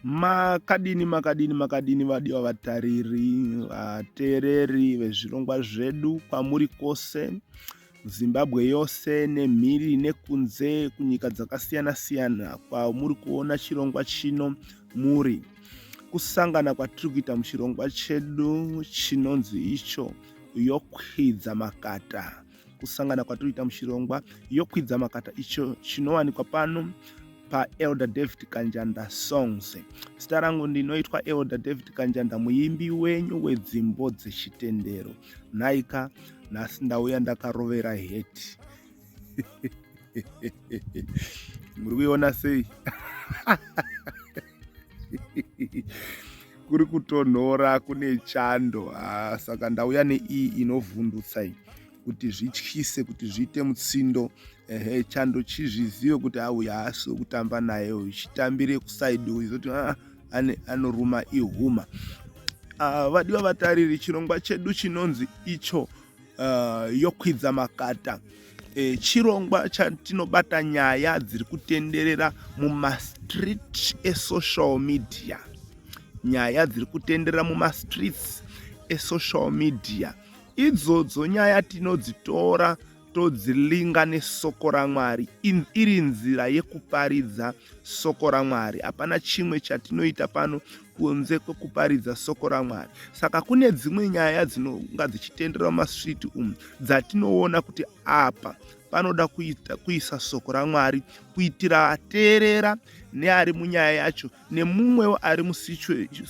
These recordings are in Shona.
Makadini makadini makadini vadiwa vatariri vateereri vezvirongwa zvedu kwamuri kwose Zimbabwe yose nemhiri nekunze kunyika dzakasiyana siyana kwamuri kuona chirongwa chino muri kusangana kwatiri kuita muchirongwa chedu chinonzi icho yokwidza makata kusangana kwatiri kuita muchirongwa yokwidza makata icho chinowanikwa pano paelder David Kanjanda Songs. Zita rangu ndinoitwa Elder David Kanjanda, muimbi wenyu wedzimbo dzechitendero. Nhaika, nhasi ndauya ndakarovera heti. Muri kuiona sei? Kuri kutonhora, kune chando. Ah, saka ndauya neiyi inovhundutsa iyi kuti zvityise, kuti zviite mutsindo. Ehe, chando chizvizive kuti auya haasi wekutamba naye uyu, chitambire kusaidi uyu zoti ah, ane anoruma ihuma. Vadiwa vatariri, chirongwa chedu chinonzi icho yokwidza makata. Chirongwa chatinobata nyaya dziri kutenderera mumastreet esocial media, nyaya dziri kutenderera mumastreets esocial media. Idzodzo nyaya tinodzitora todzilinga nesoko raMwari, iri nzira yekuparidza soko raMwari. Hapana chimwe chatinoita pano kunze kwekuparidza soko raMwari. Saka kune dzimwe nyaya dzinonga dzichitenderera mumastreet umu dzatinoona kuti apa panoda kuita kuisa soko raMwari kuitira ateerera neari munyaya yacho nemumwewo ari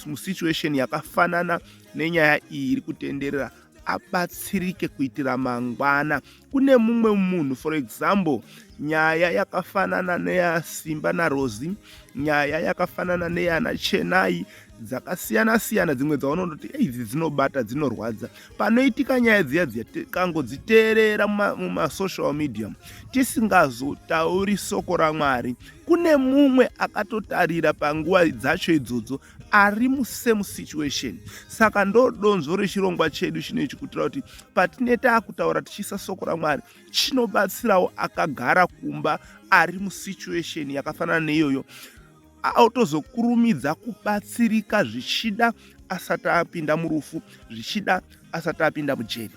musituation yakafanana nenyaya iyi iri kutenderera abatsirike kuitira mangwana. Kune mumwe munhu, for example, nyaya yakafanana neyaSimba naRozi, nyaya yakafanana neyana Chenai, dzakasiyana siyana, dzimwe dzaunondoti idzi dzinobata, dzinorwadza. Panoitika nyaya dziya dziya tikangodziteerera mumasocial media tisingazotauri soko raMwari, kune mumwe akatotarira panguva dzacho idzodzo ari musame situation. Saka ndo donzvo rechirongwa chedu chino ichi, kuitira kuti patine taakutaura tichiisa soko raMwari, chinobatsirawo akagara kumba ari musituation yakafanana neiyoyo, autozokurumidza kubatsirika, zvichida asati apinda murufu, zvichida asati apinda mujeri.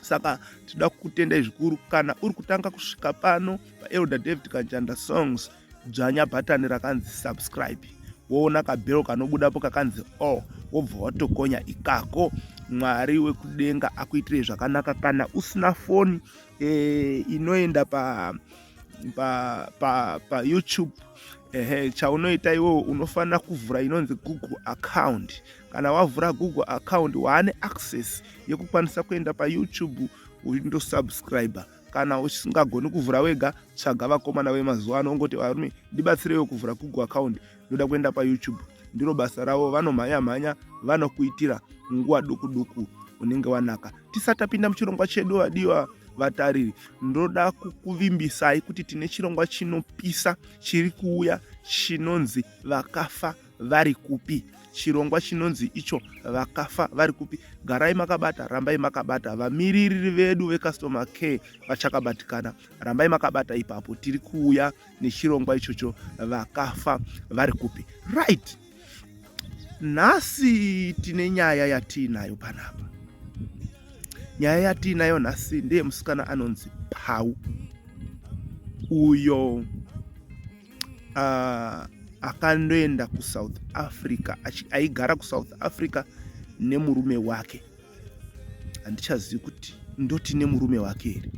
Saka tinoda kukutendai zvikuru. Kana uri kutanga kusvika pano paElder David Kanjanda Songs, dzvanya bhatani rakanzi subscribe, woona kabhero kanobudapo kakanzi all, wobva watokonya ikako. Mwari wekudenga akuitirei zvakanaka. Kana usina foni inoenda pa pa pa pa YouTube, ehe, chaunoita iwewe unofanira kuvhura inonzi Google account. Kana wavhura Google account, waane access yekukwanisa kuenda paYouTube undosubscribe. Kana usingagoni kuvhura wega, tsvaga vakomana vemazuva ano, ongoti, "Varume, ndibatsireiwo kuvhura Google account, ndoda kuenda paYouTube." Ndiro basa ravo, vanomhanya mhanya, vanokuitira nguva duku duku, unenge wanaka. Tisati tapinda muchirongwa chedu, vadiwa vatariri, ndoda kukuvimbisai kuti tine chirongwa chinopisa chiri kuuya chinonzi Vakafa Vari Kupi. Chirongwa chinonzi icho Vakafa Vari Kupi. Garai makabata, rambai makabata. Vamiririri vedu vecustomer care vachakabatikana, rambai makabata ipapo. Tiri kuuya nechirongwa ichocho, Vakafa Vari Kupi. Right, nhasi tine nyaya yatiinayo panapa. Nyaya yatiinayo nhasi ndeyemusikana anonzi Pau, uyo akandoenda kuSouth Africa, aigara kuSouth Africa nemurume wake. Handichazivi kuti ndoti nemurume wake here,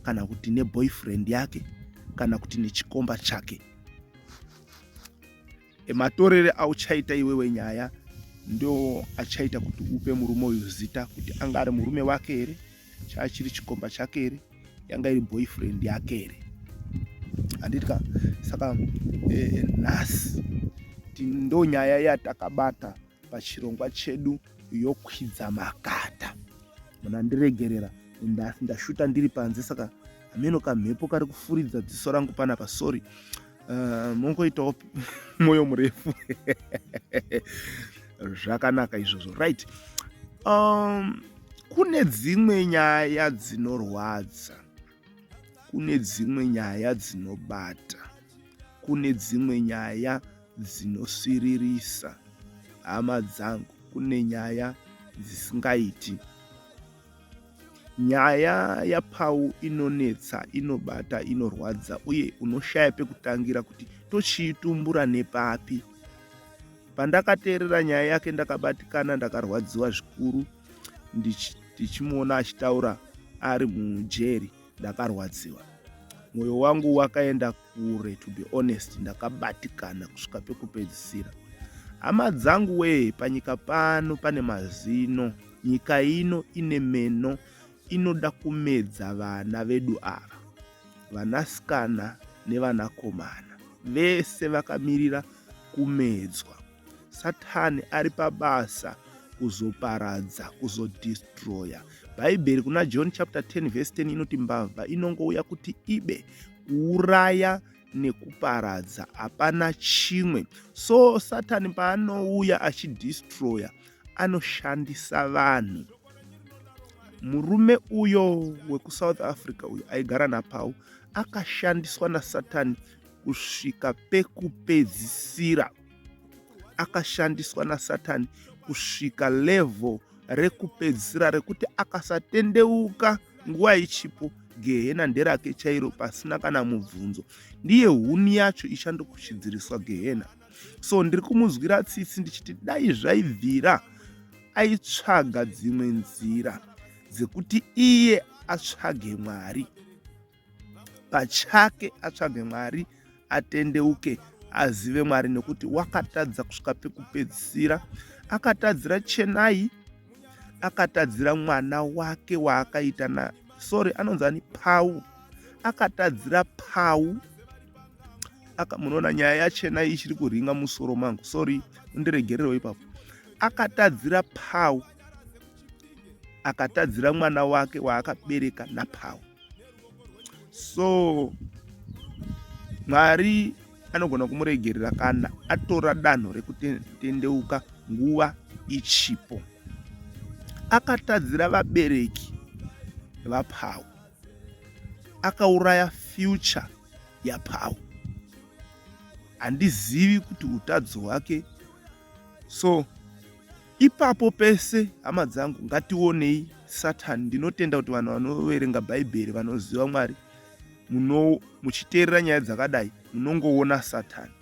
kana kuti neboyfriend yake, kana kuti nechikomba chake. Matorere auchaita iwewe nyaya ndo achaita kuti upe murume uyu zita, kuti anga ari murume wake here, chaachiri chikomba chake here, yanga iri boyfriend yake here, handiti ka? Saka nhasi ndo nyaya yatakabata pachirongwa chedu Yokwidza Makata. Munandiregerera, ndashuta ndiri panze, saka hameno kamhepo kari kufuridza dziso rangu panapa, sorry. Mongoitawo mwoyo murefu, zvakanaka izvozvo. Right, kune dzimwe nyaya dzinorwadza, kune dzimwe nyaya dzinobata, kune dzimwe nyaya dzinosiririsa hama dzangu kune nyaya dzisingaiti Nyaya yaPau inonetsa, inobata, inorwadza uye unoshaya pekutangira kuti tochiitumbura nepapi. Pandakateerera nyaya yake ndakabatikana, ndakarwadziwa zvikuru ndichimuona achitaura ari mujeri. Ndakarwadziwa, mwoyo wangu wakaenda kure, to be honest, ndakabatikana kusvika pekupedzisira. Hama dzangu wee, panyika pano pane mazino. Nyika ino ine meno inoda kumedza vana vedu ava, vanasikana nevanakomana vese vakamirira kumedzwa. Satani ari pabasa kuzoparadza, kuzodestroya. Bhaibheri kuna John chapter 10 verse 10 inoti mbavha inongouya kuti ibe, kuuraya nekuparadza, hapana chimwe. So Satani paanouya achidestroya anoshandisa vanhu. Murume uyo wekuSouth Africa uyo aigara naPau akashandiswa naSatani kusvika pekupedzisira. Akashandiswa naSatani kusvika level rekupedzisira rekuti akasatendeuka nguva ichipo gehena nderake chairo pasina kana mubvunzo. Ndiye huni yacho ichandokuchidziriswa gehena. So ndiri kumunzwira tsitsi ndichiti dai zvaibvira aitsvaga dzimwe nzira dzekuti iye atsvage Mwari pachake, atsvage Mwari, atendeuke, azive Mwari, nekuti wakatadza kusvika pekupedzisira. Akatadzira Chenai, akatadzira mwana wake waakaita na sorry anonzi ani Pau, akatadzira Pau. Aka munoona nyaya yaChenai ichiri kuringa musoro mangu, sorry, undiregererewo ipapo. Akatadzira Pau, akatadzira mwana wake waakabereka naPau. So Mwari anogona kumuregerera kana atora danho rekutendeuka nguva ichipo. Akatadzira vabereki vaPau, akauraya future yaPau. Handizivi kuti utadzo hwake. So ipapo pese hama dzangu ngationei Satani. Ndinotenda kuti vanhu vanoverenga Bhaibheri vanoziva Mwari, muchiteerera nyaya dzakadai munongoona Satani.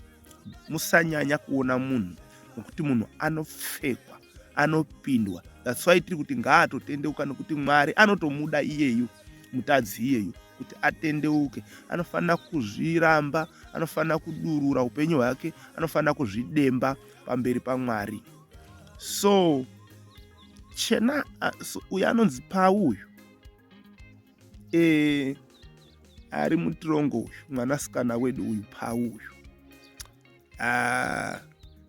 Musanyanya kuona munhu, nokuti munhu anopfekwa, anopindwa. That's why tiri kuti ngaatotendeuka, nokuti Mwari anotomuda iyeyu mutadzi iyeyu kuti atendeuke. Anofanira kuzviramba, anofanira kudurura upenyu hwake, anofanira kuzvidemba pamberi paMwari. So chena so, uyu anonzi Pau uyu e, ari mutirongo uyu, mwanasikana wedu uyu Pau uyu.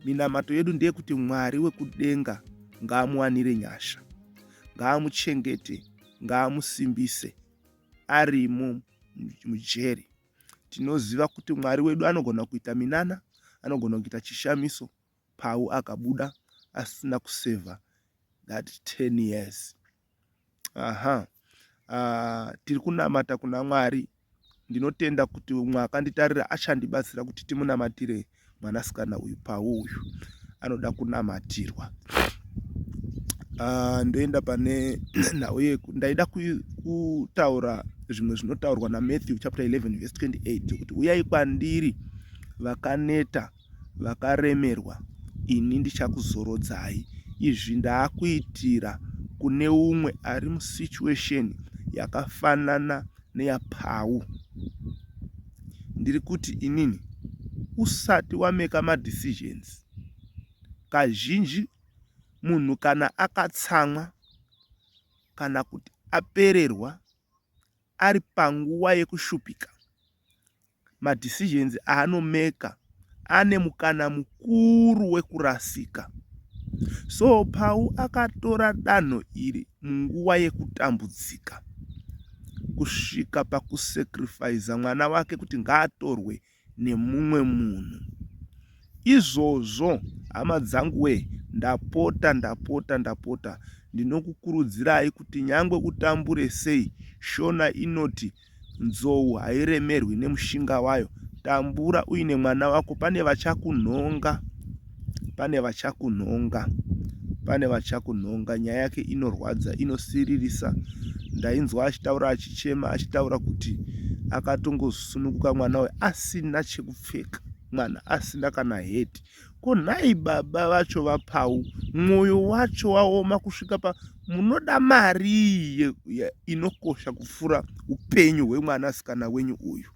Minamato yedu ndeyekuti Mwari wekudenga ngaamuwanire nyasha, ngaamuchengete, ngaamusimbise arimo mujeri. Tinoziva kuti Mwari wedu anogona kuita minana, anogona kuita chishamiso. Pau akabuda asina kusevha that 10 years. Aha. Tiri kunamata kuna Mwari. Ndinotenda kuti umwe akanditarira achandibatsira kuti timunamatire mwanasikana uyu Pau uyu anoda kunamatirwa. Ndoenda pane nhau yeku ndaida kutaura zvimwe zvinotaurwa naMatthew chapter 11 verse 28 kuti uyai kwandiri vakaneta vakaremerwa, ini ndichakuzorodzai. Izvi ndaakuitira kune umwe ari musituation yakafanana neyaPau. Ndiri kuti inini usati wameka madecisions, kazhinji munhu kana akatsamwa kana kuti apererwa ari panguva yekushupika, madecisions aanomeka ane mukana mukuru wekurasika. So Pau akatora danho iri munguva yekutambudzika kusvika pakusacrificer mwana wake kuti ngaatorwe nemumwe munhu. Izvozvo hama dzangu wee, ndapota ndapota ndapota ndinokukurudzirai kuti nyangwe utambure sei, Shona inoti nzou hairemerwi nemushinga wayo. Tambura uine mwana wako, pane vachakunhonga, pane vachakunhonga, pane vachakunhonga. Nyaya yake inorwadza, inosiririsa. Ndainzwa achitaura achichema achitaura kuti akatongosununguka mwana uyu asina chekupfeka, mwana asina kana heti. Ko nhai baba vacho vaPau, mwoyo wacho waoma kusvika pa munoda marii inokosha kupfuura upenyu hwemwanasikana wenyu uyu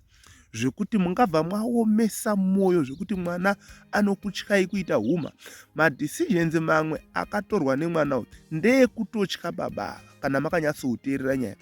zvekuti mungabva mwaomesa mwoyo zvekuti mwana anokutyai kuita huma. Madecisions mamwe akatorwa nemwana uyu ndeekutotya baba ava kana makanyatsouteerera nyaya.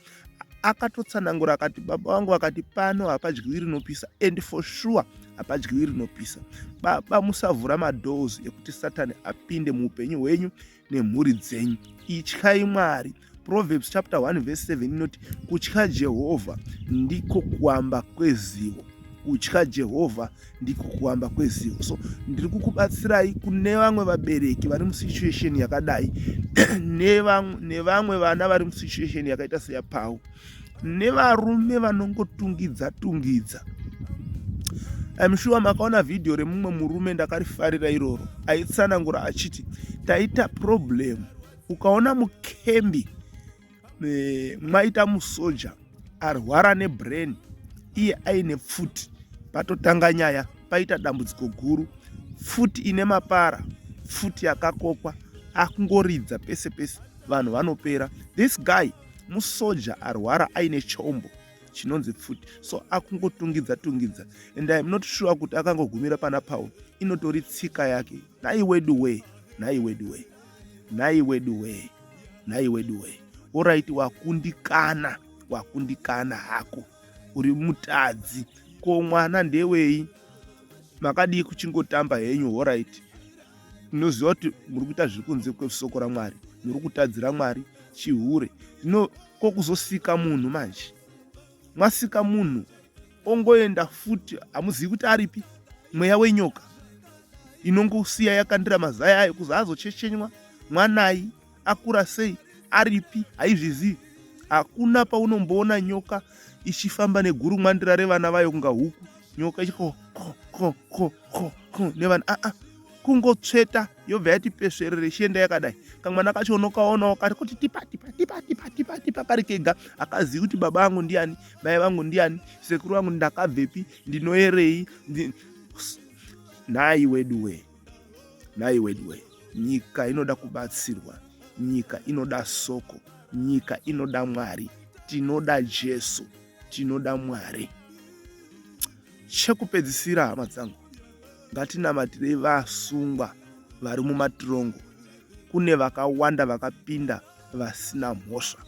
Akatotsanangura akati baba vangu vakati pano hapadyiwi rinopisa and for sure hapadyiwi rinopisa. Baba musavhura madoors ekuti Satani apinde muupenyu hwenyu nemhuri dzenyu. Ityai Mwari. Proverbs chapter 1 verse 7 inoti kutya Jehovha ndiko kuamba kwezivo. Kutya Jehovha ndiko kuamba kwezivo. So ndiri kukubatsirai kune vamwe vabereki vari musituation yakadai nevamwe vana vari musituation yakaita seyaPau nevarume vanongotungidza tungidza. I'm sure makaona vhidhiyo remumwe murume, ndakarifarira iroro, aitsanangura achiti taita problem. Ukaona mukembi mwaita musoja arwara nebrain, iye aine pfuti, patotanga nyaya, paita dambudziko guru. Pfuti ine mapara, pfuti yakakokwa, akungoridza pese pese, vanhu vanopera. This guy musoja arwara aine chombo chinonzi pfuti, so akungotungidza tungidza, and I'm not sure kuti akangogumira pana Paul, inotori tsika yake. Nhai wedu wee, nhai wedu wee, nhai wedu wee, nhai wedu wee. Alright, wakundikana, wakundikana hako, uri mutadzi. Ko mwana ndewei? Makadii kuchingotamba henyu? Alright, tinoziva kuti muri kuita zviri kunze kwesoko raMwari, muri kutadzira Mwari, chihure. Zvino ko kuzosika munhu manje, mwasika munhu ongoenda futi, hamuzivi kuti aripi. Mweya wenyoka inongosiya yakandira mazai ayo kuzi azochechenywa, mwanai akura sei, aripi, haizvizivi. Hakuna paunomboona nyoka ichifamba negurumwandira revana vayo kunga huku, nyoka ichi ko ko ko ko ko ko nevana aa kungotsveta, yobva yati pesverere ichienda yakadai. Kamwana kacho unokaonawo kari kuti tipa tipa tipa tipa tipa tipa kari kega, akazivi kuti baba vangu ndiani, mai vangu ndiani, sekuru vangu, ndakabvepi, ndinoerei. Nhai wedu wee, nhai wedu wee. Nyika inoda kubatsirwa, nyika inoda soko, nyika inoda Mwari. Tinoda Jesu, tinoda Mwari. Chekupedzisira, hama dzangu, ngatinamatirei vasungwa vari mumatirongo. Kune vakawanda vakapinda vasina mhosva.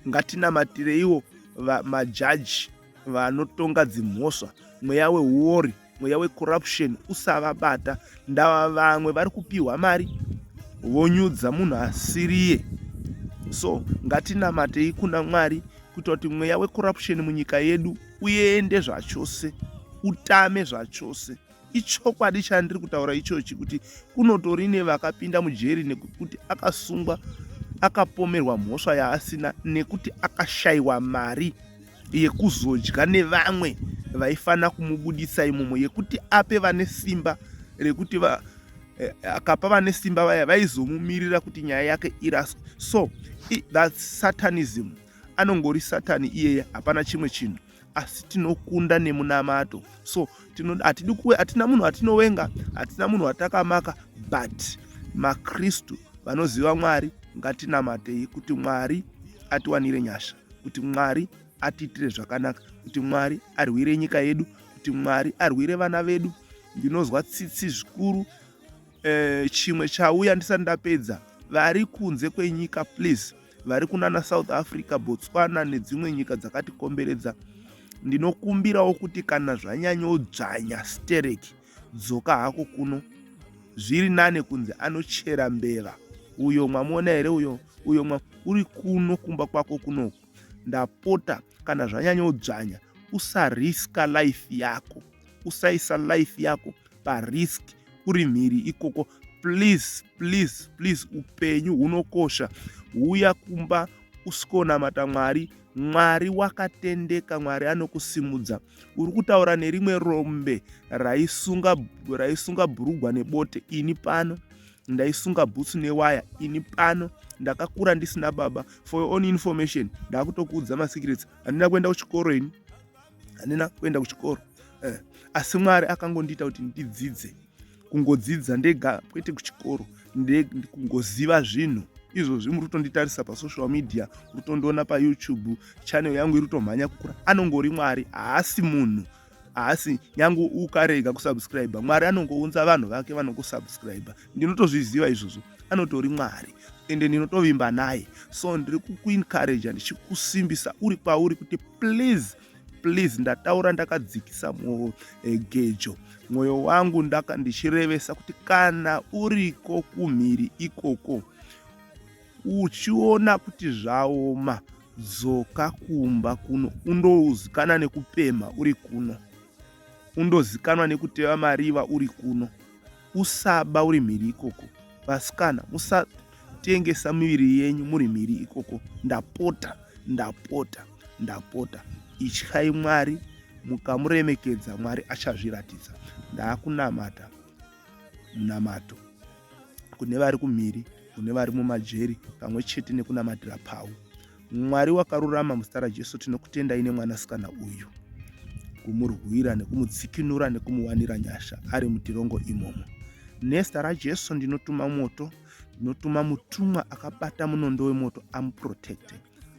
Ngatinamatireiwo majaji vanotonga dzimhosva, mweya weuori, mweya wecorruption usavabata. Ndava vamwe vari kupiwa mari vonyudza munhu asiriye. So ngatinamatei kuna Mwari kuita kuti mweya wecorruption munyika yedu uende zvachose, utame zvachose. Ichokwadi chandiri kutaura ichochi kuti kunotori nevakapinda mujeri nekuti akasungwa akapomerwa mhosva yaasina nekuti akashayiwa mari yekuzodya nevamwe vaifanira kumubudisa imomo, yekuti ape vane simba rekuti akapa vane simba vaya vaizomumirira kuti nyaya yake iraswe. So that's satanism. Anongori satani iyeye, hapana chimwe chinhu. Asi tinokunda nemunamato. So hatidi kuwe, hatina munhu atinowenga, hatina munhu watakamaka, but maKristu vanoziva Mwari, ngatinamatei kuti Mwari atiwanire nyasha, kuti Mwari atiitire zvakanaka, kuti Mwari arwire nyika yedu, kuti Mwari arwire vana vedu. Ndinozwa tsitsi zvikuru. Chimwe chauya ndisati ndapedza, vari kunze kwenyika, please, vari kunana South Africa, Botswana nedzimwe nyika dzakatikomberedza, ndinokumbirawo kuti kana zvanyanyodzvanya stereki, dzoka hako kuno. Zviri nane kunzi anochera mbeva uyo mwamuona here uyo uyo mwa uri kuno kumba kwako kunoku. Ndapota, kana zvanyanyodzvanya, usariska life yako, usaisa life yako parisk uri mhiri ikoko. Please, please, please, upenyu hunokosha. Huya kumba. Usikonamata Mwari. Mwari wakatendeka, Mwari anokusimudza. Uri kutaura nerimwe rombe raisunga raisunga bhurugwa nebote. Ini pano ndaisunga bhutsu newaya. Ini pano ndakakura ndisina baba. For your own information, ndakutokuudza masecrets. Handina kuenda kuchikoro ini, handina kuenda kuchikoro eh. Asi Mwari akangondiita kuti ndidzidze, kungodzidza ndega, kwete kuchikoro, kungoziva zvinhu izvozvi. Muri kutonditarisa pasocial media, uri kutondiona paYouTube, channel yangu iri kutomhanya kukura. Anongori Mwari, haasi munhu, haasi. Nyange ukarega kusubscribe, Mwari anongounza vanhu vake vanongosubscribe. Ndinotozviziva izvozvo. Anotori Mwari, ende ndinotovimba naye. So ndiri kukuencourage, ndichikusimbisa uri kwauri kuti please, please, ndataura ndakadzikisa gejo mwoyo wangu, ndichirevesa kuti kana uriko kumhiri ikoko uchiona kuti zvaoma, dzoka kumba kuno, undozikana nekupemha uri kuno, undozikanwa nekuteva mariva uri kuno. Usaba uri mhiri ikoko. Vasikana, musatengesa miviri yenyu muri mhiri ikoko. Ndapota, ndapota, ndapota, ityai Mwari. Mukamuremekedza, Mwari achazviratidza. Ndaakunamata munamato kune vari kumhiri, kune vari mumajeri, pamwe chete nekunamatira pau. Mwari wakarurama, muzita raJesu tinokutendai nemwanasikana uyu, kumurwira nekumudzikinura nekumuwanira nyasha ari mutirongo imomo. Nezita raJesu ndinotuma moto, ndinotuma mutumwa akabata munondo wemoto, amuprotecte,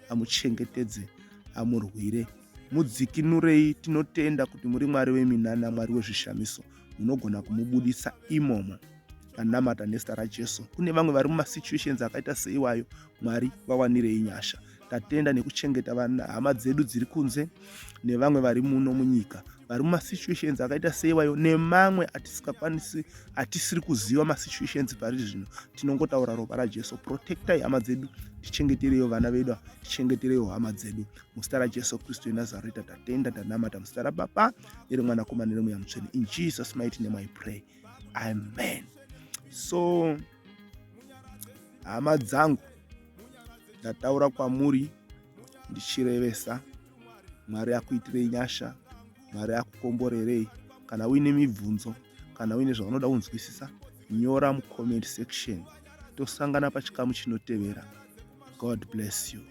amuchengetedze, amurwire. Mudzikinurei. Tinotenda kuti muri Mwari weminana, Mwari wezvishamiso, munogona kumubudisa imomo. Anamata nezita raJesu. Kune vamwe vari mumasituations akaita seiwayo, Mwari vawanirei nyasha. Tatenda nekuchengeta hama dzedu dziri kunze nevamwe vari muno munyika vari mumasituations akaita seiwayo nemamwe atisingakwanisi, atisiri kuziva masituations pari zvino. Tinongotaura ropa raJesu. Protectai hama dzedu, tichengetereiwo vana vedu, tichengetereiwo hama dzedu. Muzita raJesu Kristu wenazareta tatenda, tanamata. Muzita raBaba neremwanakomana neremweya mutsvene, in Jesus mighty name I pray, amen. So hama dzangu, ndataura kwamuri ndichirevesa. Mwari akuitirei nyasha, Mwari akukomborerei. Kana uine mibvunzo, kana uine zvaunoda kunzwisisa, nyora mucomment section. Tosangana pachikamu chinotevera. God bless you.